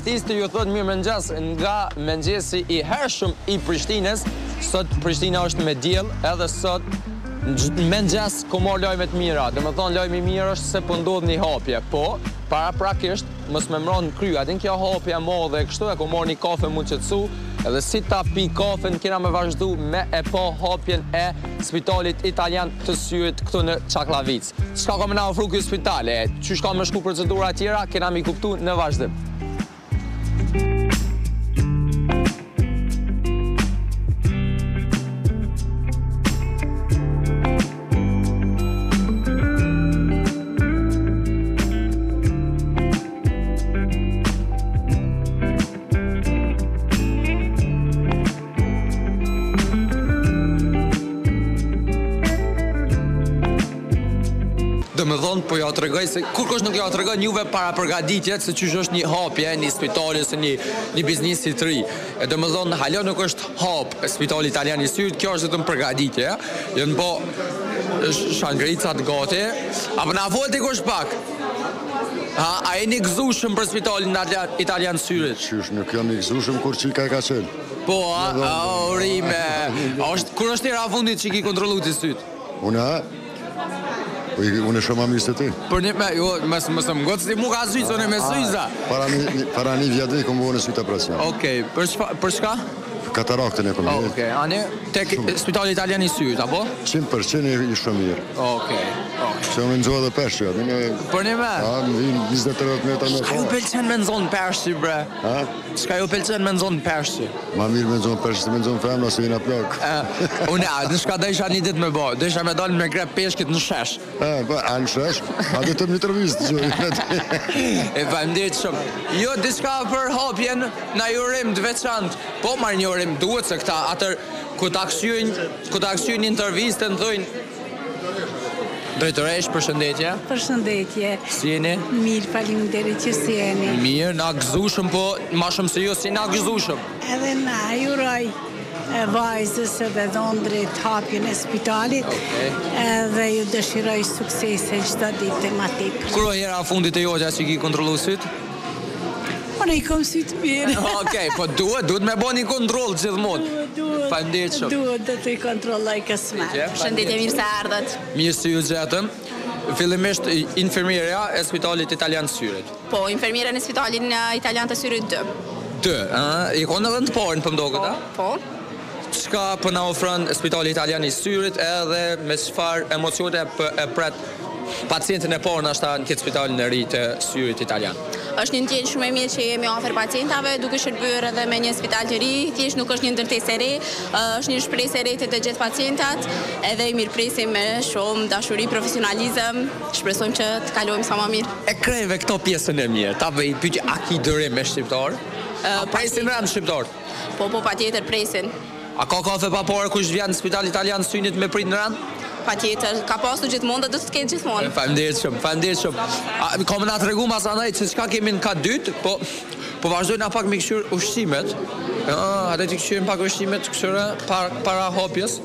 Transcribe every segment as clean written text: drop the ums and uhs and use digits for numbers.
Artisti ju thotë mirëmëngjes nga mëngjesi i hershëm i Prishtinës. Sot Prishtina është me diell edhe sot në mëngjes kom marrë lajme të mira. Domethonë lajmi i mirë është se po ndodh një hapje. Po, paraprakisht mos me m'ra në kry. A din kjo hapje e madhe e kështu e kom marrë një kafe m'u qetësu edhe si ta pi kafen kena me vazhdu me e pa hapjen e spitalit italian të syrit këtu në Çakllavicë. Çka ka me na ofru ky spital e qysh ka me shku procedura tjera, kena mi kuptu në vazhdim. Domethonë, po ja tregoj se kurkush nuk ja tregon juve parapërgatitjet se qysh është një hapje, një spitali ose një, një biznesi të ri. E domethonë, hala nuk është hap spitali italian i syrit, kjo është vetëm përgatitje. Janë bo shangricat gati. A po na fol dikush pak? Ha, a jeni gëzueshëm për spitalin italian të syrit? Qysh nuk jam i gëzueshëm kur çika e ka qenë. Po, a, a urime. A është kur është hera e fundit që ki kontrollu ti sytë? Unë a? Po unë shumë ma mirë se ti. Për një me, jo, mos mos më ngot si mu ka sytë, unë me syza. Para një para një vjet kom bo në sytë operacion. Okej, për çfarë, për çka? Kataraktën e kom. Okej, ani tek spitali italian i syrit apo? 100% i shumë mirë. Okej. Okej. Se unë nxoh edhe peshq, jo, unë Për një me? A, më vinë 20-30 metra me Çka ju pëlqen me nxonë peshqi, bre? Ha? Çka ju pëlqen me nxonë peshqi? Ma mirë me nxonë peshqi se me nxonë femra se jena plak. Unë, a, në çka dojsha një ditë me bo? Dojsha me dalë me grep peshkit në shesh. E, po, a në shesh? A do të më intervistë, gjë. E, faleminderit shumë. Jo, diçka për hapjen, naj urim të veçantë. Po, marrë një urim duhet se këta atër, ku ta kqyrin, ku ta kqyrin intervistën, thojnë, Drejtoresh, përshëndetje. Përshëndetje. Si jeni? Mirë, faleminderit që si jeni. Mirë, na gëzushëm, po ma shumë se ju, si na gëzushëm. Edhe na i uroj vajzës edhe dhondrit hapjen e spitalit Okej. edhe ju dëshiroj suksese çdo ditë e ma tepër. Kur o hera e fundit e jotja që ki kontrollu sytë? Unë i kom sytë mirë. Okej, po duhet, duhet me bo një kontroll gjithmonë. Duhet, duhet. Faleminderit shumë. Duhet, do të i kontrolloj kësmet. Përshëndetje, mirë se erdhët. Mirë se ju gjetëm. Fillimisht infermierja e spitalit italian të syrit. Po, infermiere në spitalin italian të syrit 2. 2, ë, je konë edhe në të parën po m'doket, a? Po. Çka po na ofron spitali italian i syrit edhe me çfarë emocione e pret pacientin e parë nashta në këtë spitalin e ri të syrit italian? Është një ndjenjë shumë e mirë që jemi afër pacientave, duke shërbyer edhe me një spital të ri, thjesht nuk është një ndërtesë e re, është një shpresë e re te të gjithë pacientat, edhe i mirëpresim me shumë dashuri, profesionalizëm, shpresojmë që të kalojmë sa më mirë. E krejve këto pjesën e mirë, ta bëj pyetje, a ki durim me shqiptarë? A presin rend shqiptarët? Po, po, patjetër presin. A ka kafe pa pare kush vjen në spital italian synit me prit në rend? Patjetër, ka pasur gjithmonë dhe do të ketë gjithmonë. Faleminderit shumë, faleminderit shumë. A, ka me na tregu masanej se çka kemi në kat dytë, po po vazhdojmë na pak me kqyr ushqimet. Ëh, hajde t'i kqyrim pak ushqimet kqyre para, para hapjes.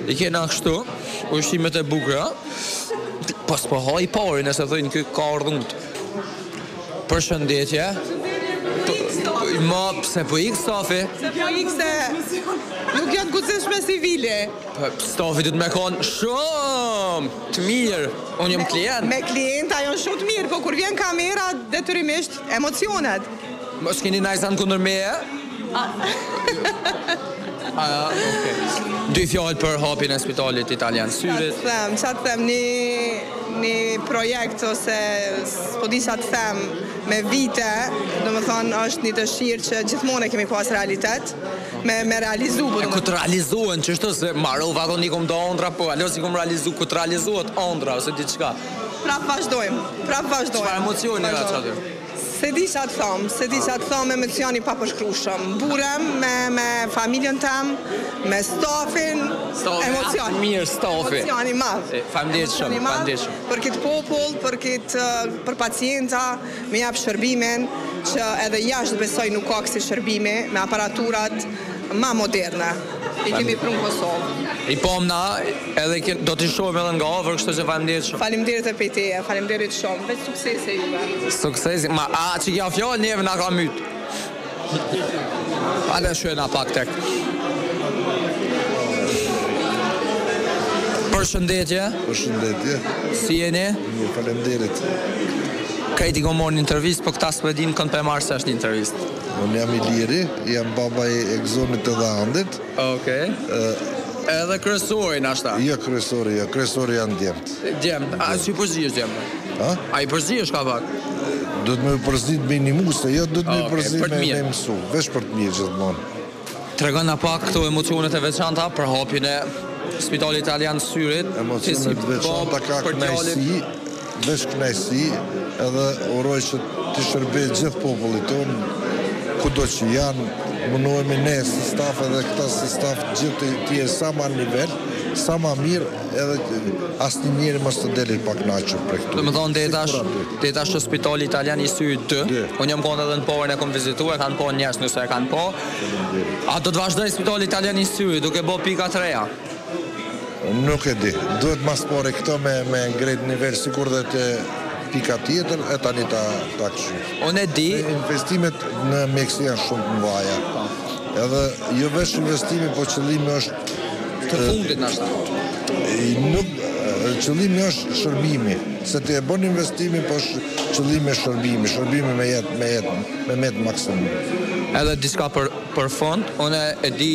I kena kështu, ushqimet e bukura. Po s'po ha i pari nëse thojnë ky ka ardhur. Përshëndetje. Ma, pse po ik stafi? Pse po ik se nuk janë të guximshme si Vili. Po, stafi duhet me konë shumë të mirë. Unë jam klient. Me klienta janë shumë të mirë, po kur vjen kamera detyrimisht emocionet. Mos keni naj sen kundër meje? A, okej. Dy fjalë për hapjen e spitalit italian syrit. Ça të them, ça të them, një një projekt ose s'po di ça të them me vite, domethënë është një dëshirë që gjithmonë e kemi pas realitet, me me realizu po. E ku të realizohen qështu se marova edhe unë i kom do ëndrra, po alo s'i kom realizu, ku të realizohet ëndrra ose diçka. Prap vazhdojmë, prap vazhdojmë. Çfarë emocioni ka qaty? S'e di ça të thom, s'e di ça të thom, emocion i papërshkrueshëm. Mburrem me me familjen tem, me stafin, emocion. Mirë stafi. Emocion i madh. Faleminderit shumë, faleminderit shumë. Për këtë popull, për këtë për pacienta, me jap shërbimin që edhe jashtë besoj nuk ka kësi shërbimi me aparaturat ma moderne. I kemi pru në Kosovë. I pam na, edhe do t'i shohim edhe nga afër, kështu që faleminderit shumë. Faleminderit edhe prej teje, faleminderit shumë. Veç suksese juve. Suksese, ma a që kja fjalë neve na ka myt. Hajde shkojna pak tek. Përshëndetje. Përshëndetje. Si jeni? Mirë, faleminderit. Krejt i kom marrë në intervistë, po këta s'po e din kënd po e marr se është një intervistë. Unë jam Iliri, jam baba i Egzonit edhe Andit. Okej. Edhe kryesori nashta. Jo kryesori, jo, kryesori janë djemtë. Djemtë, a si përzihesh djemtë? A? A i përzihesh ka pak? Duhet me përzi me nimu, se jo duhet me përzi me me mësu, veç për të mirë gjithmonë. Tregona pak këto emocionet e veçanta për hapjen e Spitalit Italian të Syrit. Emocionet e veçanta ka kënaqësi, veç kënaqësi, edhe uroj që t'i shërbejë gjithë popullit tonë, kudo që janë, mundohemi ne si staf edhe këta si staf gjithë të jenë sa ma në nivel, sa ma mirë, edhe asnjë njeri mos të deli pa kënaqur prej këtu. Domethënë deri tash, deri tash është Spitali Italian i Syrit 2. Unë jam konë edhe në parën e kom vizitu, e kanë pa njerëz nëse e kanë pa. A do të vazhdojë Spitali Italian i Syrit duke bo pika të reja? Nuk e di. Duhet ma s'pari këto me me ngrejt nivel sikur dhe te pika tjetër e tani ta ta kqyr. Unë e di. Investimet në mjekësi janë shumë të mëdha. Po. Edhe jo veç investimi, po qëllimi është të fundit nashta. Nuk qëllimi është shërbimi, se ti e bën investimin, po qëllimi është shërbimi, shërbimi me jetë, me jetë, me met maksimum. Edhe diçka për për fund, unë e di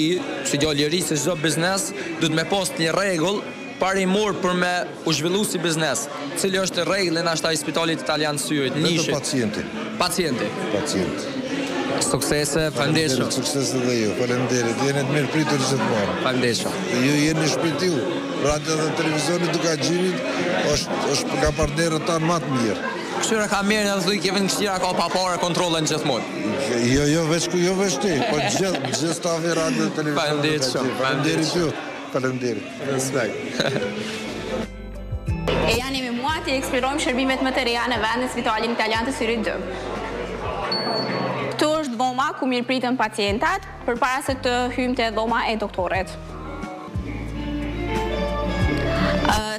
si djalë i ri se çdo biznes duhet me pas një rregull parimor për me u zhvillu si biznes. Cili është rregulli nashta i Spitalit Italian të Syrit, Vetëm njëshit? pacienti. Pacienti. Pacienti. Suksese, faleminderit shumë. Suksese dhe ju, faleminderit. Jeni të mirëpritur gjithmonë. Faleminderit shumë. Ju jeni në shtëpinë tuj. Radio dhe televizioni Dukagjinit është është nga partnerët tanë ma të mirë. Këshyre ka mirë edhe thuj Kevin këshira ka pa pare kontrollën gjithmonë. Jo, jo, veç ku, jo veç ti, po gjithë, gjithë stafi radio dhe televizionit Faleminderit shumë. Faleminderit ju. Faleminderit. Respekt. Ejani me mua t'i eksplorojmë shërbimet më të reja në vend në Spitalin Italian të Syrit 2. Këtu është dhoma ku mirëpriten pacientat, përpara se të hyjmë te dhoma e doktorit.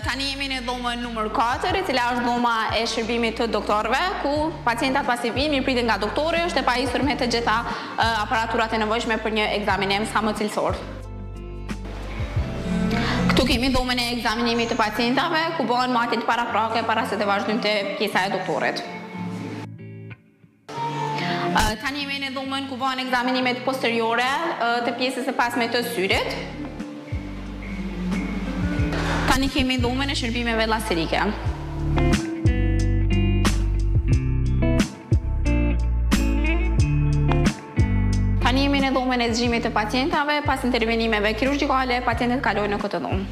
Tani jemi në dhomën numër 4, e cila është dhoma e shërbimit të doktorëve, ku pacientat pasi vijnë mirëpriten nga doktori, është e pajisur me të gjitha aparaturat e nevojshme për një ekzaminim sa më cilësor. Këtu kemi dhomën e ekzaminimit të pacientave, ku bëhen matjet paraprake para se të vazhdojmë te pjesa e doktorit. Tani jemi në dhomën ku bëhen ekzaminimet posteriore të pjesës së pasme të syrit. Tani kemi dhomën e shërbimeve laserike. Tani jemi në dhomën e zgjimit të pacientave, pas intervenimeve kirurgjikale, pacientët kalojnë në këtë dhomë.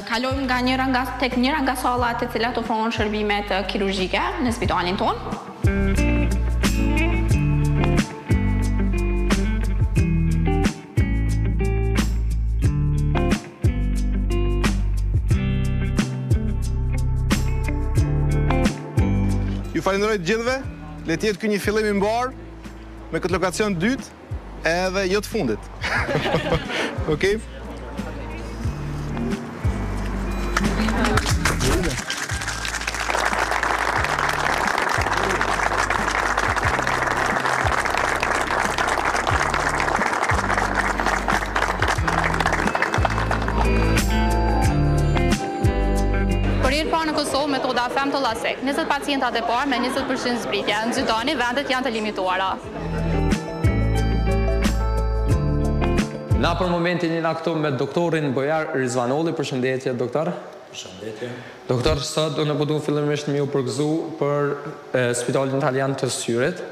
Kalojmë nga njëra nga tek njëra nga sallat të cilat ofrohen shërbimet kirurgjike në spitalin tonë. Ju falenderoj të gjithëve. Le të jetë ky një fillim i mbarë me këtë lokacion të dytë edhe jo të fundit. Okej. Për herë të parë në Kosovë, metoda Femto Lasik, 20 pacientat e parë me 20% zbritje. Nxitoni, vendet janë të limituara. Na për momentin jena këtu me doktorin Bojar Rizvanolli, përshëndetje doktor. Përshëndetje. Doktor, sot unë po du fillimisht me ju përgëzu për Spitalin Italian të Syrit.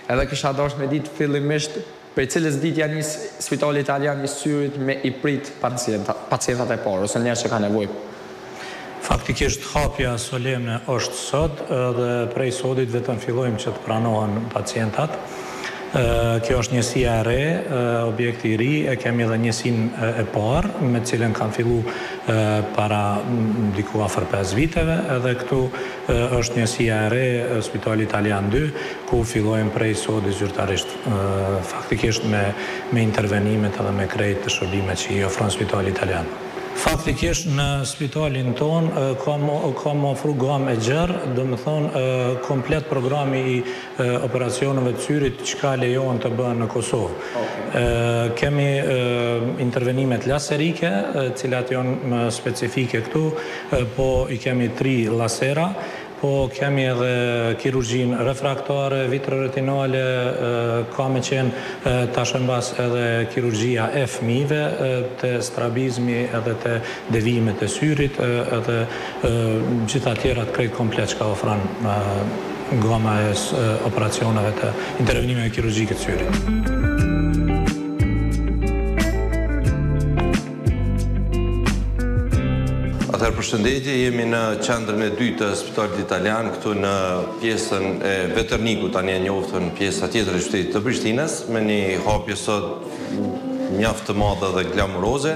Edhe kisha dashtë me ditë fillimisht prej cilës ditë ja nis Spitali Italian i Syrit me i prit pacientat, pacientat e parë ose njerëz që kanë nevojë. Faktikisht hapja solemne është sot dhe prej sodit vetëm fillojmë që të pranohen pacientat. Kjo është njësia e re, objekti i ri, e kemi edhe njësinë e parë, me të cilën kam fillu para diku afër 5 viteve, edhe këtu është njësia e re, Spitali Italian 2, ku fillojmë prej sodi zyrtarisht, faktikisht me, me intervenimet edhe me krejt shërbimet që i ofron Spitali Italian. Faktikisht në spitalin tonë ka ka me ofru gamë e gjerë, domethënë komplet programi i operacioneve të syrit çka lejohen të bëhen në Kosovë. Kemi intervenimet laserike, të cilat janë specifike këtu, po i kemi tri lasera, Po kemi edhe kirurgjinë refraktare, vitroretinale, ka me qenë tash e mbas edhe kirurgjia e fëmijëve, te strabizmi edhe te devijimet e syrit edhe gjitha tjerat krejt komplet çka ofron gama e operacioneve të intervenimeve kirurgjike të syrit. Atëherë përshëndetje, jemi në qendrën e dytë të Spitalit Italian, këtu në pjesën e Veternikut, tani e njoftun pjesa tjetër e qytetit të Prishtinës, me një hapje sot mjaft të madhe dhe glamuroze.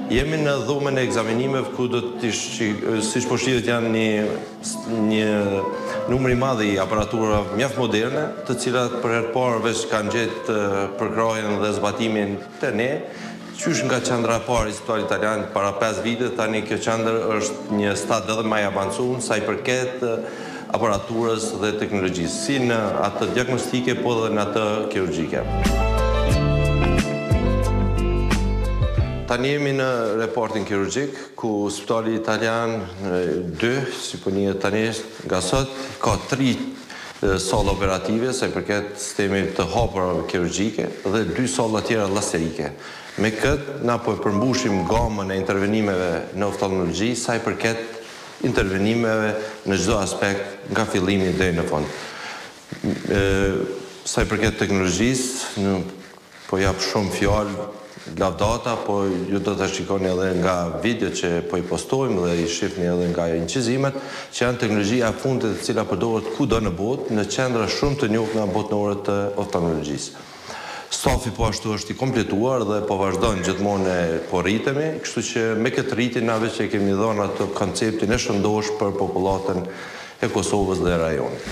Jemi në dhomën e ekzaminimeve ku do të siç po shihet janë një një numër i madh i aparaturave mjaft moderne, të cilat për herë të parë veç kanë gjetë përkrahjen dhe zbatimin te ne. Qysh nga qendra e parë e Spitalit Italian para 5 vite, tani kjo qendër është një stad edhe ma i avancum sa i përket aparaturës dhe teknologjisë, si në atë diagnostike, po edhe në atë kirurgjike. Tani jemi në repartin kirurgjik, ku Spitali Italian 2, si po njihet tani nga sot, ka tri salla operative sa i përket sistemit të hapurave kirurgjike dhe dy salla tjera laserike. Me këtë na po e përmbushim gamën e intervenimeve në oftalmologji sa i përket intervenimeve në çdo aspekt nga fillimi deri në fund. Sa i përket teknologjisë, nuk po jap shumë fjalë, lavdata, po ju do ta shikoni edhe nga videot që po i postojmë dhe i shihni edhe nga incizimet, që janë teknologjia e fundit e cila përdoret kudo në botë, në qendra shumë të njohura botërore të oftalmologjisë. Stafi po ashtu është i kompletuar dhe po vazhdon gjithmonë e po rritemi, kështu që me këtë rritje na veç e kemi dhënë atë konceptin e shëndoshë për popullatën e Kosovës dhe rajonit.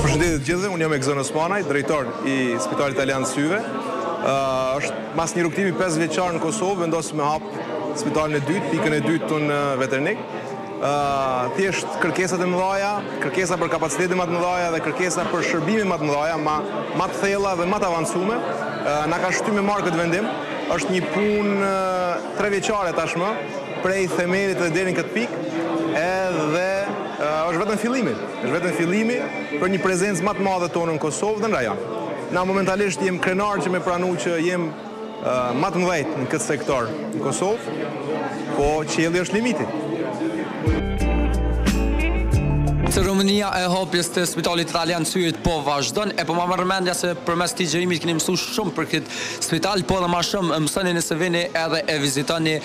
Përshëndetje të gjithëve, unë jam Egzon Osmanaj, drejtor i Spitalit Italian të Syve. Është mas një rrugëtimi 5 vjeçar në Kosovë, vendosëm me hap spitalin e dytë, pikën e dytë këtu në Veternik. Thjesht kërkesat e mëdhaja, kërkesa për kapacitete më të mëdhaja dhe kërkesa për shërbime më të mëdhaja, ma, ma të thella dhe ma të avancume, na ka shty me marrë këtë vendim. Është një punë trevjeçare tashmë, prej themelit dhe deri në këtë pikë, edhe është vetëm fillimi, është vetëm fillimi për një prezencë më të madhe tonë në Kosovë dhe në rajon. Na momentalisht jem krenar që me pranu që jem ma të mëdhejt në këtë sektor në Kosovë, po qielli është limiti. Ceremonia e hapjes të Spitalit Italian të Syrit po vazhdon, e po ma merr mendja se përmes këtij xhirimit keni mësu shumë për këtë spital, po edhe ma shumë mësoni nëse vini edhe e vizitoni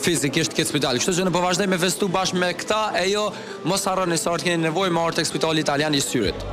fizikisht këtë spital. Kështu që ne po vazhdojmë me festu bashkë me këta, e jo mos harroni sa herë të keni nevojë me ardhë tek Spitali Italian i Syrit.